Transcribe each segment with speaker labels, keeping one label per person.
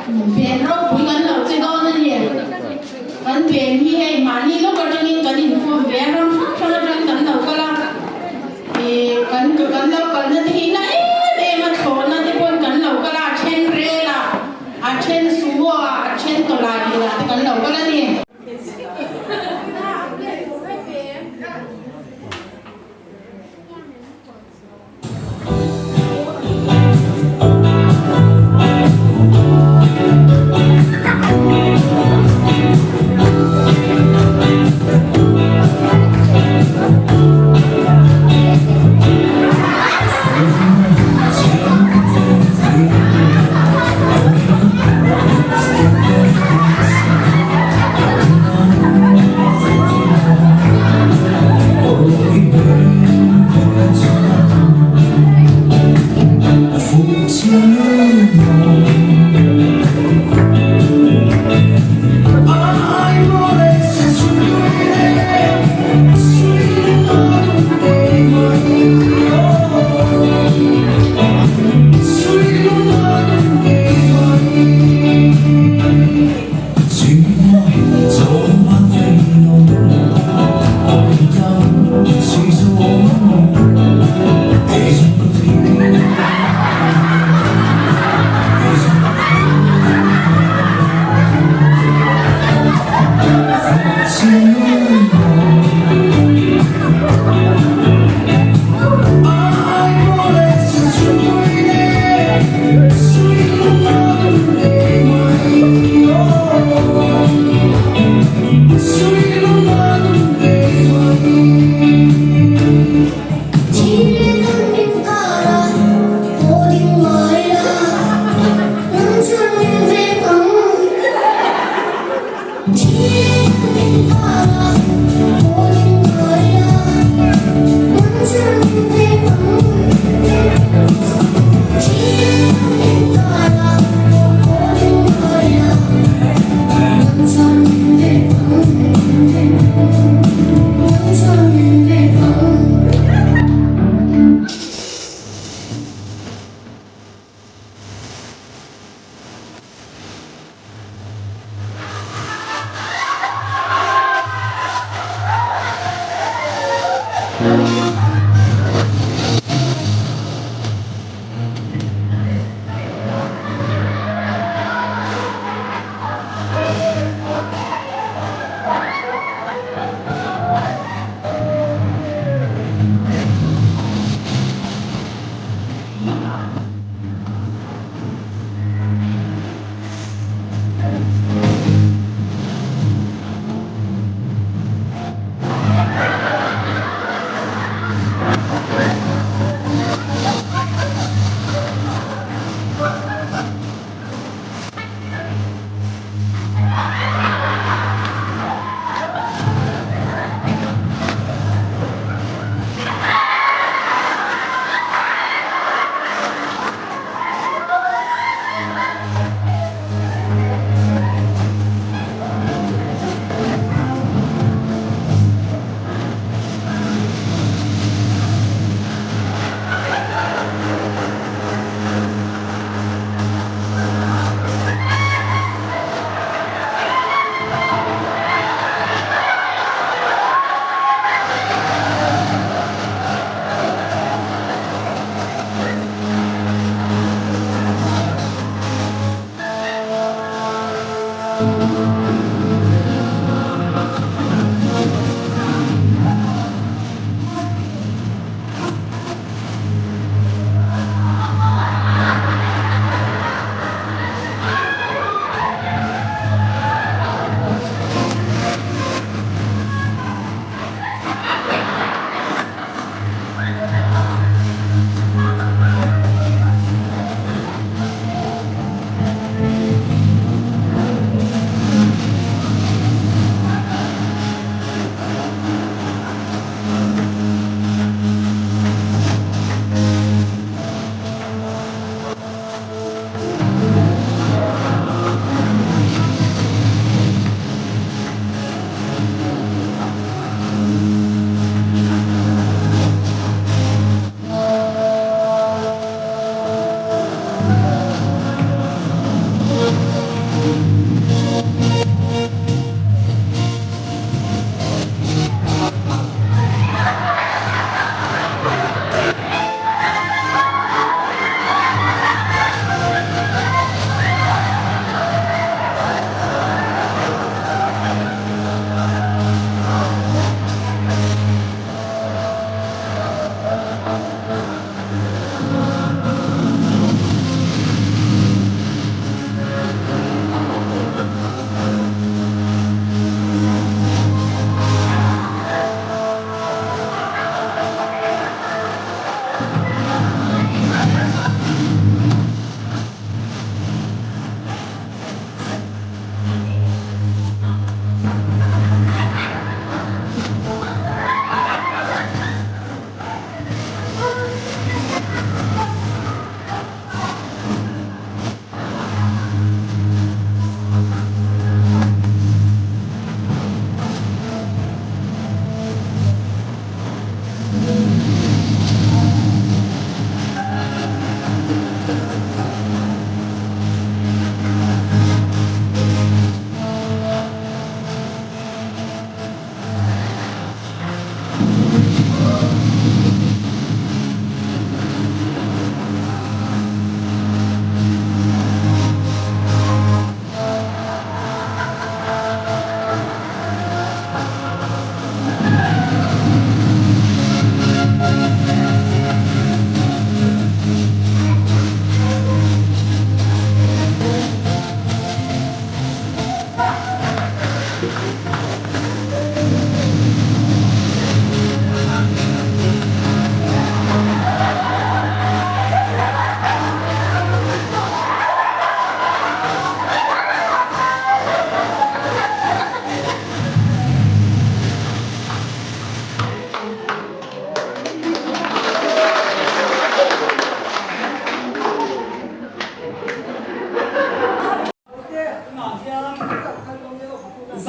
Speaker 1: Pen ropui kan lo che dawn a ni. Kan pen hi hei mahni lawk atangin kan inkhawm ve a, ram hrang hrang atangin kan lo kal a. Kan kan lo kalna te hi na em em a, thlawhna te pawn kan lo kal a, a then rel a, a then sumo a, a then tawlai lir ah te kan lo kal a ni.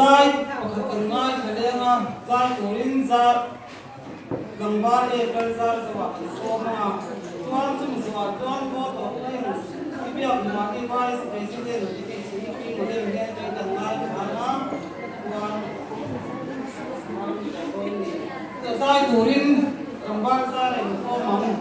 Speaker 2: Zai pakhat kan ngaithla leng a, zai turin zar tlangval April zar zawhah kan sawm a, chuan chumi zawhah chuan vote of thanks i biak Mahni Vice President i tih chu i pi model hian kei kan ngaithla ang a, chuan zai turin tlangval zar a inkhawm ang.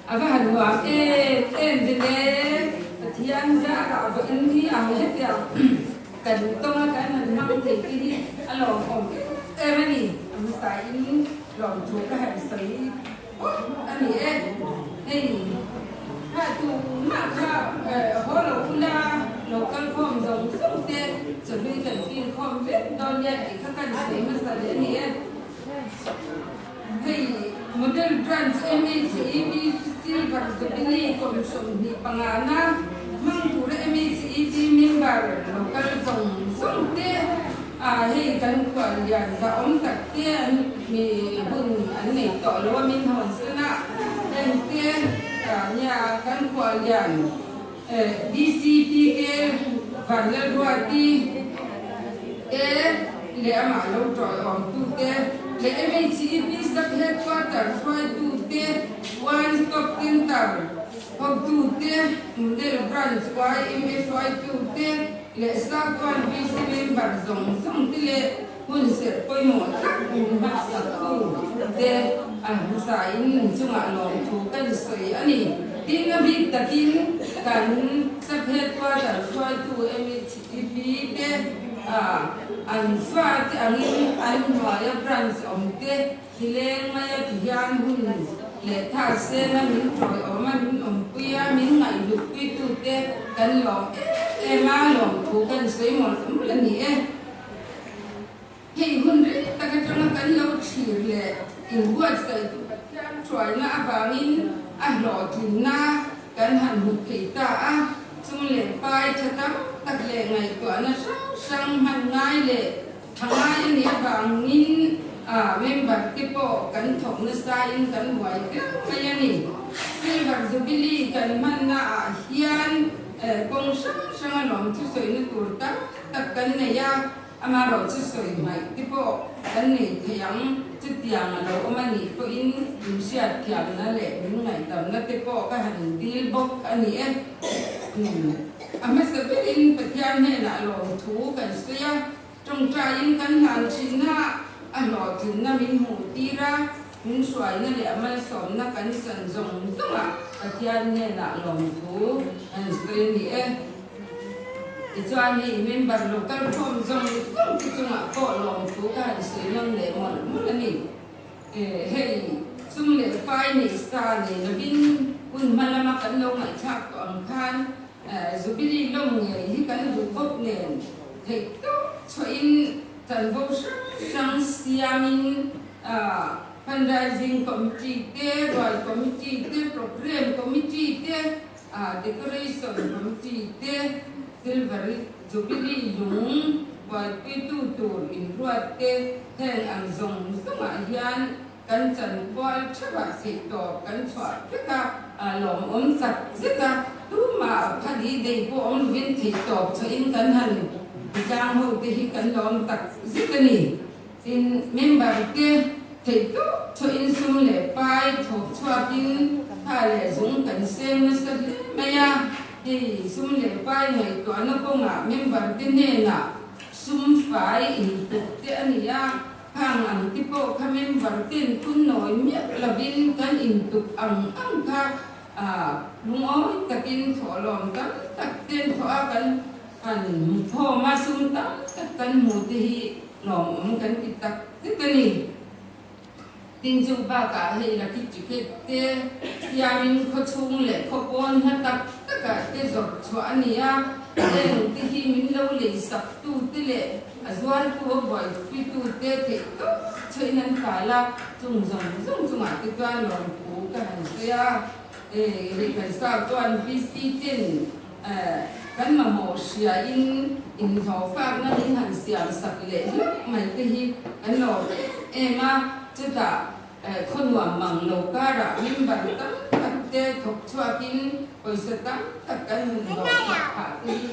Speaker 3: A va han nuam em em ve le, Pathian zarah va in hi ang hetiang kan tawnga kan han hmang thei te hi a lawmawm em em a ni. A hmasa in lawmthu ka han sawi phawt a ni e. Hei kha tumah kha haw lo ula lo kal khawm zawng zawng te chawhlui kan kil khawm vek dawn nia tih kha kan sawi hmasa leh a ni e. Hei. Model Branch MHEP Silver Jubilee kum 25 na hmang tura MHEP member local zawng zawng te ah hei kan khuallian zahawm tak te an mi hun an nei tawh lo a min hawn sen a, heng te nia kan khuallian DCPK Vanlalruati te leh amah lo tawiawmtu te leh MHEP Sub Headquarter hruaitu te, One Stop Centre hotu te, Model Branch yma hruaitu te leh Sub One VC member zawng zawng te leh hun serh pawimawh tak min hmatsaktu te a hmasain chungah lawmthu kan sawi a ni. Tin, a bik takin kan Sub Headquarter hruaitu MHEP te an fa te angin an hnuaia branch awm te thileng maia ti hian hun leh thar sena min tawiawm a, min awmpui a, min ngaihhlutpuitu te kan lawm em em a, lawmthu kan sawi mawlh mawlh a ni e. Hei hun rei tak atanga kan lo thlir leh inbuatsaih tu Pathian hruaina avangin a hlawhtlinna kan han hmu thei ta a, chung leh pai tha tam tak leh ngaihtuahna hrang hrang hman ngai leh tha ngai a nih avangin a member te pawh kan thawk nasain kan buai viau mai a ni. Silver Jubilee kan hmanna ah hian kawng hrang hrang a lawm thusawina tur tam tak kan nei a, Amaherawh chu sawi hmaih te pawh kan nei thei ang, chutiang a lo awm a nih pawhin min hriatthiamna leh min ngaihdamna te pawh ka han dil bawk a ni e. A hmasa berin Pathian hnenah lawmthu kan sawi a, tawngtaiin kan hlan thin a, a hlawhtlinna min hmuh tir a, min hruaina leh a malsawmna kan chan zawng zawngah Pathian hnenah lawmthu kan sawi a ni e. Tichuan hei member local khawm zawng zawng te chungah pawh lawmthu ka han sawi nawn leh mawlh mawlh a ni. Hei sum leh pai nei sa nei lovin hun hma lama kan lo ngaihthlak tawh ang khan Jubilee lawm ngei hi kan duh bawk nen theih tawp chhuahin chanvo hrang hrang siamin fundraising committee te, rual committee te, programme committee te, A decoration committee te Silver Jubilee lung buaipuitu tur inruat te heng ang zawng zawngah hian kan chankual theuhah theihtawp kan chhuah vek a, lawmawm chak zet a, tumah phadi dei pawh awm lovin theihtawp chhuahin kan han tlang ho te hi kan lawm tak zet a ni. Tin, member te theihtawp chhuahin sum leh pai thawk chhuakin tha leh zung kan sem nasa hle mai a. Hei sum leh pai ngaihtuahna kawngah member te hnenah sum fai intuk te a ni a, khang ang te pawh kha member ten phun nawi miah lovin kan intuk ang ang kha lungawi takin thawhlawm tam tak ten thawh a kan han hmukhawm a, sum tam tak kan hmu te hi Lawmawm kan ti tak zet a ni. Tin chu bakah hei lucky ticket te siamin khaw chhung leh khaw pawn hla tak takah te zawrh chhuah a ni a, heng te hi min lo lei sak tu te leh a zualtu a buaipuitu te theih tawp chhuahin an kal a, chung zawng zawng chungah te chuan lawmthu ka han sawi a, hei kan sa chuan VC ten Kan mamawh hriain inhlawhfakna min han siam sak leh hlauh mai te hi kan lawm em em a, chutah khawnuam mang lo karah member tam tak te thawk chhuakin pawisa tam tak kan han hlawhfak phah te hi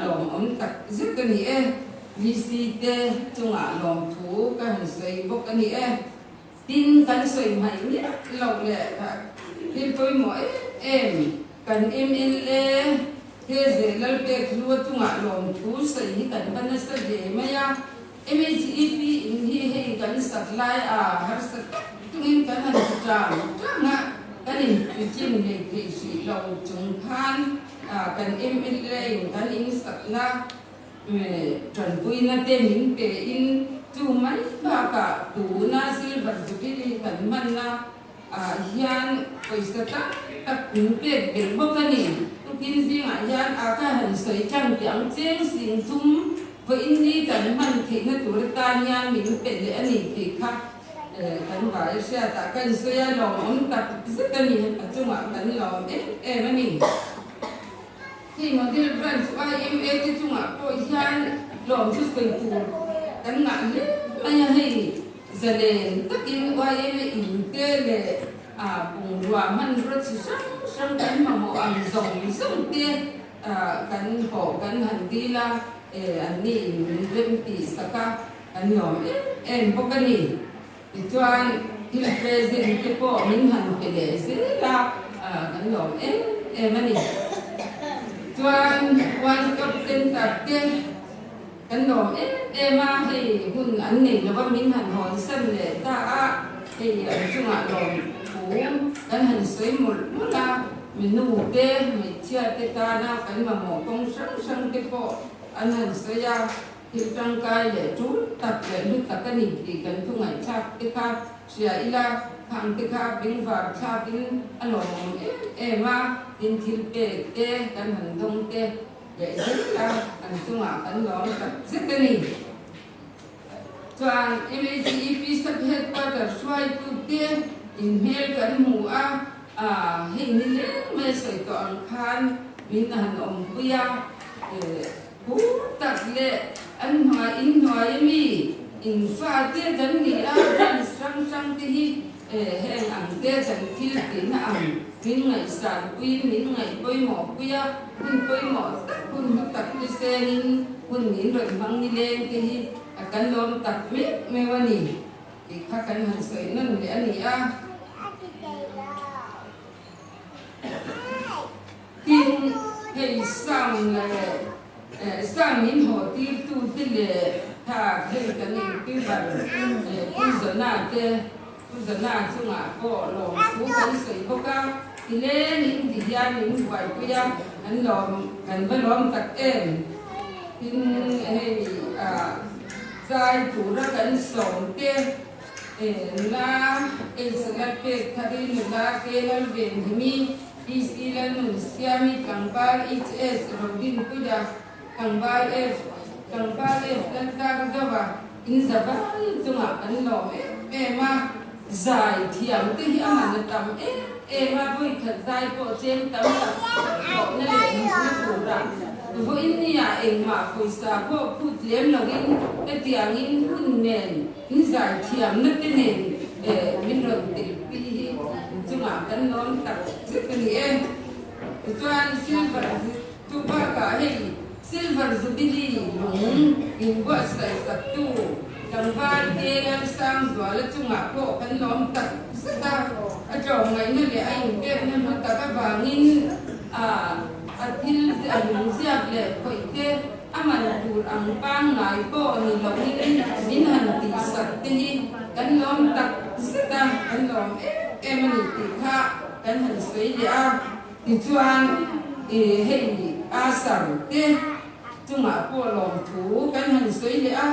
Speaker 3: lawmawm tak zet a ni e. VC te chungah lawmthu ka han sawi bawk a ni e. Tin, kan sawi hmaih miah loh leh thil pawimawh em em kan mla te ze Lalpek hlua chungah lawmthu sawi hi kan va nasa ve mai a. MHEP in hi hei kan sak lai a harsa tak chungin kan han ti tang tang a, kan inpuitlin ngei theih hrih lo chung khan kan mla in kan insakna Tanpuina te min pe in chu mai bakah tuna Silver Jubilee kan hmanna ah hian pawisa tam tak min pek belh bawk a ni. Tukin zingah hian a ka han sawi tlang tih ang cheng sing thum vawiin ni kan hman theihna tur atan hian min pe leh a ni tih kha. Kan vai hriatah kan sawi a, lawmawm tak zet a ni. A chungah kan lawm em em a ni. Hei Model Branch YMA te chungah pawh hian lawm chu sawi tur kan ngah hle mai a, hei zalen takin YMA in te leh bungrua hmanrua chi hrang hrang kan mamawh ang zawng zawng te kan hawh kan han dil a, anni in min rem tih sak a, kan lawm em em bawk a ni. Tichuan thil present te pawh min han pe leh zel a, kan lawm em em a ni. Chuan One Stop Center te kan lawm em em a, hei hun an nei lova min han hawnsan leh ta a, hei an chungah lawm thu kan han sawi mawlh mawlh a, minu te, hmeichhia te tana kan mamawh kawng hrang hrang te pawh an han sawi a. Thil tangkai leh tul tak leh hlu tak a ni tih kan thu ngaihthlak te kha hria ila, khang te kha bengvar thlakin a lawmawm em em a, tin thil pek te kan han dawng te leh zel a, an chungah kan lawm tak zet a ni. Chuan MHEP Sub Headquarter hruaitu te inhmel kan hmu a, hei ni leng mai sawi tawh ang khan min han awmpui a, Pu tak leh an hnuai in hnuai a mi in fa te kan ni a, branch hrang hrang te hi heng ang te kan thil tihna ang min ngaihsan pui min ngaih pawimawh pui a, hun pawimawh tak hun hlu tak te sen in hun min rawn hmang ni leng te hi a kan lawm tak mek meuh a ni tih kha kan han sawi nawn leh a ni a. Tin, hei sound leh sound min haw tirtu te leh tha hei kan inpibar Pu Zana te, Pu Zana chungah pawh lawmthu kan sawi bawk a, tileng in ti hian min buaipui a, kan lawm kan va lawm tak em. Tin, hei zai tura kan sawm te nula Eichhana pek thar i nula ke lal ven himi PC Lalnun Siami Tlangval HS Rodinpuia Tlangval F Tlangval F Laltar Zova in zavai chungah kan lawm em em a, zai thiam te hi a man a tam em em a, vawikhat zai pawh cheng tam tak hlawhna leh hmuhna turah vawiin nia engmah pawisa pawh phut lem loin hetiangin hun nen In zaithiamna te nen min rawn telpui hi inchungah kan lawm tak zet a ni e. Tichuan Silver chu bakah hei Silver Jubilee lung inbuatsaih saktu tlangval te Lalsangzuala chungah pawh kan lawm tak zet a. A tlawmngaihna leh a inpekna hlu tak avangin a thil a lung ziak leh khawih te A man tur ang pangngai pawh ni loin min han tihsak te hi kan lawm tak zet a, kan lawm em em a ni tih kha kan han sawi leh a. Tichuan i hei Asar te chungah pawh lawmthu kan han sawi leh a,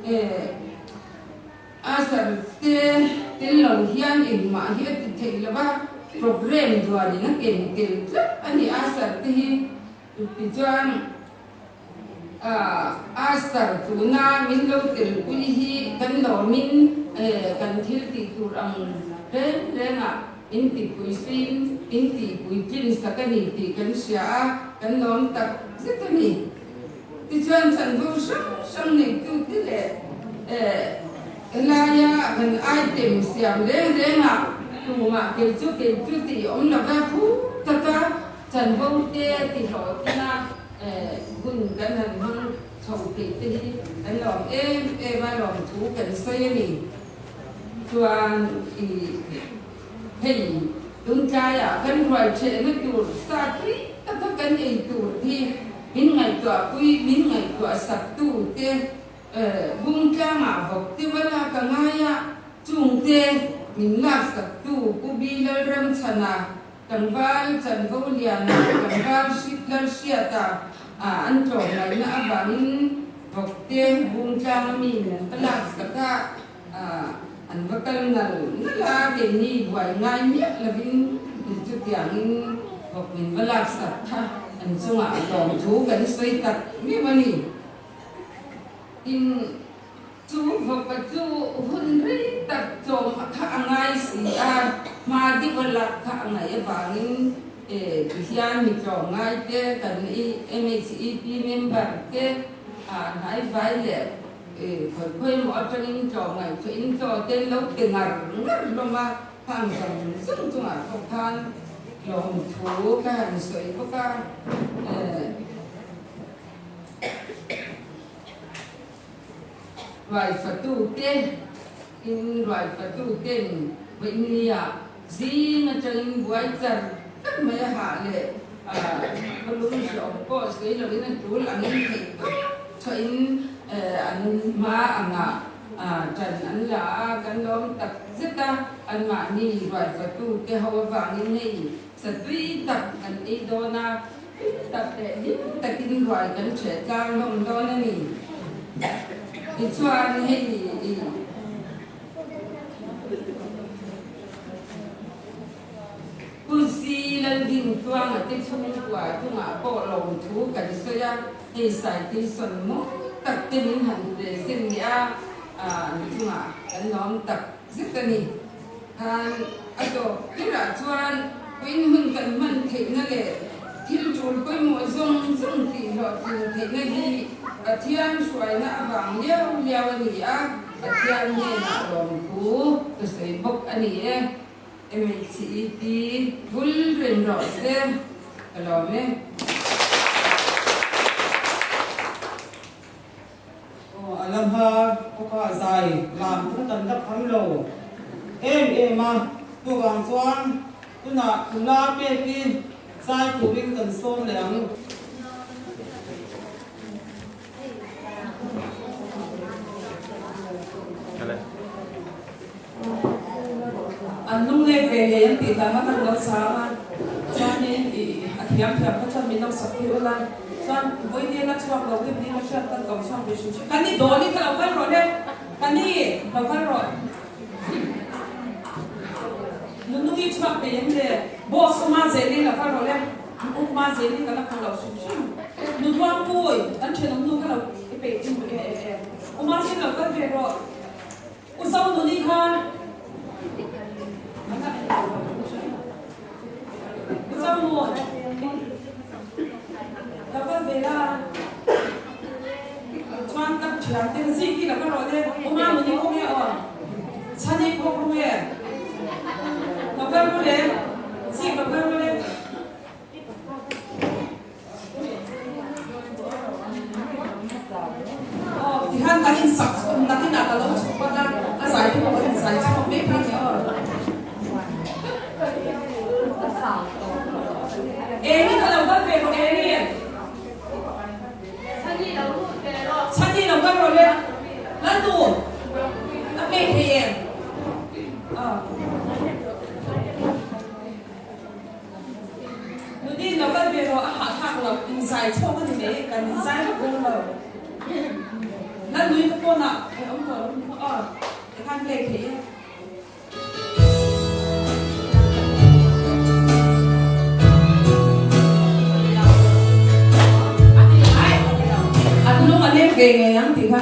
Speaker 3: e Asar te tel lo hian engmah hi a ti theih lo va, program duanin a ken tel tlat a ni Asar te hi. Tichuan, Aster tuna min lo telpui hi kan lawmin kan thil tih tur ang reng rengah in tipui suin in tihpui tlin sak a ni tih kan hria a, kan lawm tak zet a ni. Tichuan, chanvo hrang hrang neitute leh helaia kan item siam reng rengah tumah kei chu kei chu tih awm lova phu taka Chanvo te ti hlawhtlin a hun kan han hmang chho theih te hi kan lawm em em a, lawmthu kan sawi a ni. Chuan i hei tuntlaiah kan ruai ṭhehna tur sa tui taka kan ei tur hi min ngaihtuahpui, min ngaihtuah saktu te Bungtlangah vawk te vala ka ngai a, chungte min laksaktu Pu Bi Lalramchhana Tlangval chanvo liana tlangval hritlal hriata an tlawm ngaihna avangin vawkte bungtlang a mi min va lak sak a, an va kal nal nal a, keini buai ngai miah lovin chutiangin vawk min va lak sak kha an chungah a tlawm thu kan sawi tak miau a ni. Tin, chu vawka chu hun rei tak chawm. deuha lak kha a ngaih avangin tihian mi tlawmngai te kan MHEP member te hnai vai leh khawi khawi emaw atangin tlawmngaih thuahin chaw te an lo pe ngar ngar hlawm a, khang zawng zawng chungah pawh khan lawmthu ka han sawi bawk a. Ruaifatu te in ruaifatu ten vawinia zing atangin buai char char mai a hah leh khawlum hreawm pawh sawi loin a tul angin theih tawp chhuahin an hma angah tan an la a, kan lawm tak zet a, anmahni ruaifatu te ho avangin hei satui tak kan ei dawn a. Hlim tak leh hlim takin ruai kan ṭheh tlang hlawm dawn a ni. Tichuan hei i Pusi Laldingtluanga te chhungkua chungah pawh lawmthu kan sawi a, hei citation mawi tak te min han pe sin leh a, an chungah kan lawm tak zet a ni. Khan a tawp berah chuan puin hun kan hman theihna leh thil tul pawimawh zawng zawng tih hlawhtlin theihna hi Pathian hruaina avang liau liau a ni a, Pathian hnenah lawmthu ka sawi bawk a ni e. MHCEP vul reng rawh se, ka lawm e.
Speaker 2: Aw a la hma bawk a, zai lam chu kan la kham lo em em a, chuvang chuan tunah nula pek hi zai turin kan sawm leh ang.
Speaker 4: An lungleng ve ngei an tih dan a kan lo chang a, chuanin i a thiam thiam kha chuan min lo sak tir ula, chuan vawiin a chhuak lo deuh ding a hriat kan ko chhuak ve hrim hrim. Ka ni dawn i ka lo kal rawh le, ka ni lo kal rawh. Nunui chhuak thei em le, boss awma zel i lo kal rawh le, Ukma zel i ka la hmu lo hrim hrim. Nutluangpui, kan thenawm nu kha lo i peih chu e e e, Uma sin lo kal ve rawh. U Zonuni kha U Zonun lo kal ve la chuan ka thian te zik hi lo kal rawh le U Mamuni kawng nge aw Chhani pawh kawng nge lo kal ru le zik lo kal ru le. Aw tihian kan insak nakinah ka lo chhuk pawn a, a zai te pawh kan inzai chhuak mai thei ni aw. Eng ka lo kal ve rawh eng i? Chhani lo kal rawh le. Lalnu a pek thei em? Aw. Nudin lo kal ve rawh a hahthlak loh inzai chhuak a ni mai kan inzai vak dawn lo. Lalnui ka pawnah a awm tawh lo ni aw tikhan play thei e. An lung a leng ve ngei ang tih kha.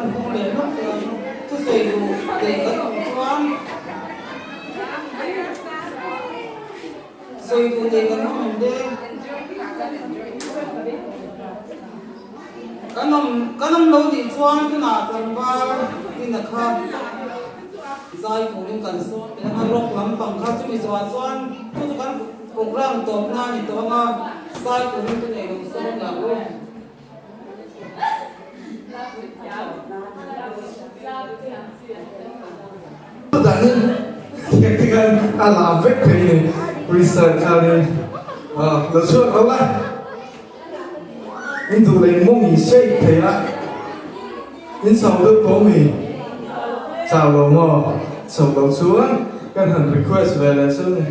Speaker 2: kan hawng leh lawk teh ang. Thusawi duh nei kan awm chuan sawi duh nei kan awm em le? Kan awm kan awm lo nih chuan tunah tlangval ina kha zai turin kan sawm teh ang a, rock lampang kha chumi zawhah chuan chu chu kan program tawpna a ni tawh ang a, zai turin ka nei lo sawm lah u.
Speaker 5: Danin tiang a lam vek thei ni research khanin lo chhuak lo la in duh leh mawng i shake thei a in chau deuh tawh mi chau lo maw chau lo chuan kan han request ve leh chu ni.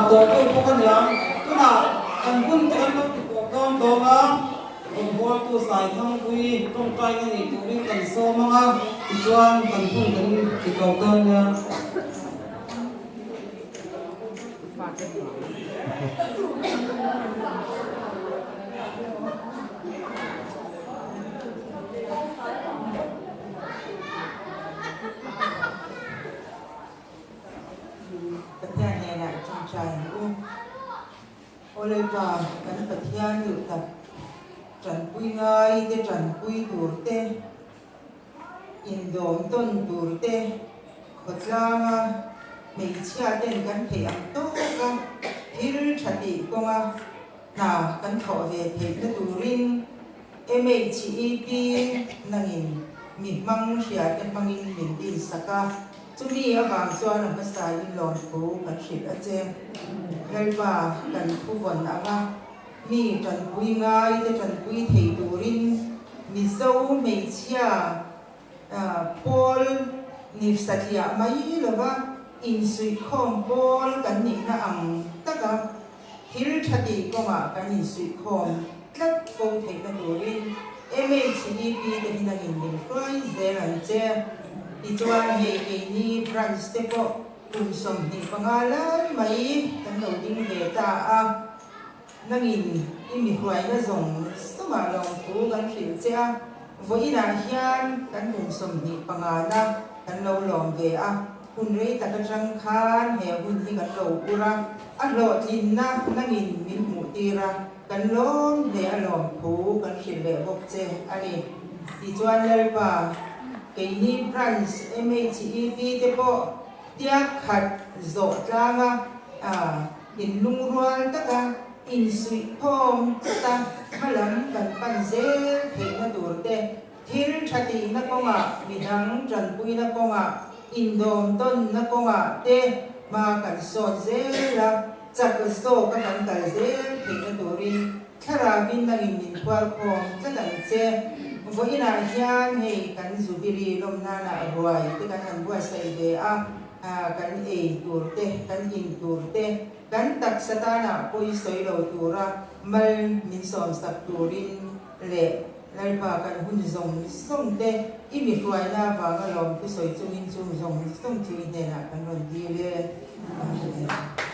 Speaker 2: tawh deuh bawk a niang. Tunah kan hun te kan lo ti tawp dawn dawn a, rawngbawltu Saithangpui tawngtaina nei turin kan sawm ang a, tichuan kan hun kan ti tawp dawn nia.
Speaker 6: Pathian hnenah ṭawngṭai ang u. Aw Lalpa, kan Pathian duh tak ṭanpui ngai te ṭanpui tur te, indawm tawn tur te, khawtlanga hmeichhia ten kan theih ang tawka thil ṭha tih kawnga hna kan thawh ve theihna turin MHEP nangin mi hmang hria te hmangin min dinsak a, chumi avang chuan a hmasain lawmthu kan hrilh a che. Lalpa kan thu vawn ang a, mi tanpui ngai te tanpui thei turin Mizo hmeichhia pawl ni satliah mai lova insuihkhawm pawl kan nihna ang taka thil tha tih kawngah kan insuihkhawm tlat fo theihna turin MHEP te hi nangin min hruai zel ang che. Tichuan hei keini branch te pawh kum 25 lai mai kan lo ding ve ta a. Nangin i mi hruaina zawng zawngah lawmthu kan hrilh che a, vawiinah hian kan kum 25 na kan lo lawm ve a, hun rei tak atang khan he hun hi kan lo ur a, a hlawhtlinna nangin min hmuh tir a, kan lawm hle a lawmthu kan hrilh leh bawk che a ni. Tichuan Lalpa, keini Branch MHEP te pawh tiak khat zawh tlanga Inlungrual taka insuihkhawm tlata hmalam kan pan zel theihna tur te, thil tha tihna kawngah, midang tanpuina kawngah, indawm tawnna kawngah te hma kan sawt zel a, chak zawka kan kal zel theihna turin thlarauin nangin min phuarkhawm tlat ang che. Vawiinah hian hei kan Zubili lawmnanah ruai te kan han buatsaih ve a. Kan ei tur te, kan in tur te, kan taksa tana pawi sawi lo tura mal min sawmsak turin leh Lalpa kan hun zawng zawng te i mi hruaina avanga lawmthu sawi chungin chung zawng zawng chu i hnenah kan rawn dil e. Amen.